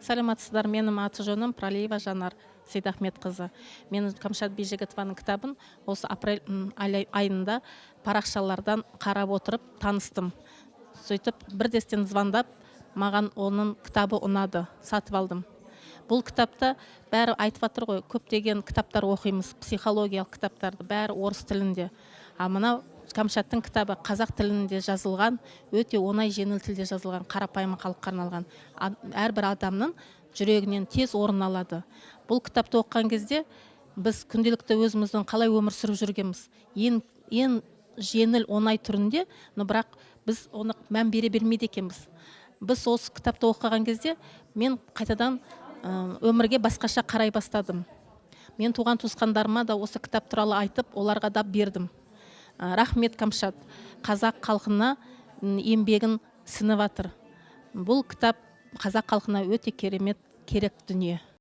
Саламатсыздар. Менің аты жөнім Пралиева Жанар Сейдахметқызы. Мен Камшат Бижігітованың кітабын осы апрель айында парақшалардан қарап отырып таныстым. Сөйтіп бірдестен звондап, маған оның кітабы ұнады, сатып алдым. Бұл кітапта бәрі айтып жатыр ғой, көптеген кітаптар оқимыз, психологиялық кітаптарды, бәрі орыс тілінде. А мынау Камшаттың кітабы қазақ тілінде жазылған, өте оңай, жеңіл тілде жазылған, қарапайым халыққа арналған. Әрбір адамның жүрегінен тез орын алады. Бұл кітапты оқыған кезде біз күнделікті өзіміздің қалай өмір сүріп жүргенбіз, ең ең жеңіл, оңай түрінде, но бірақ біз оны мән бере бермейді екенбіз. Біз осы кітапты оқыған кезде мен қайтадан өмірге басқаша қарай бастадым. Мен туған туысқандарыма да осы кітап туралы айтып, оларға да бердім. Рахмет, Камшат, қазақ халқына еңбегін сіңіп жатыр. Бұл кітап қазақ халқына өте керемет, керек дүние.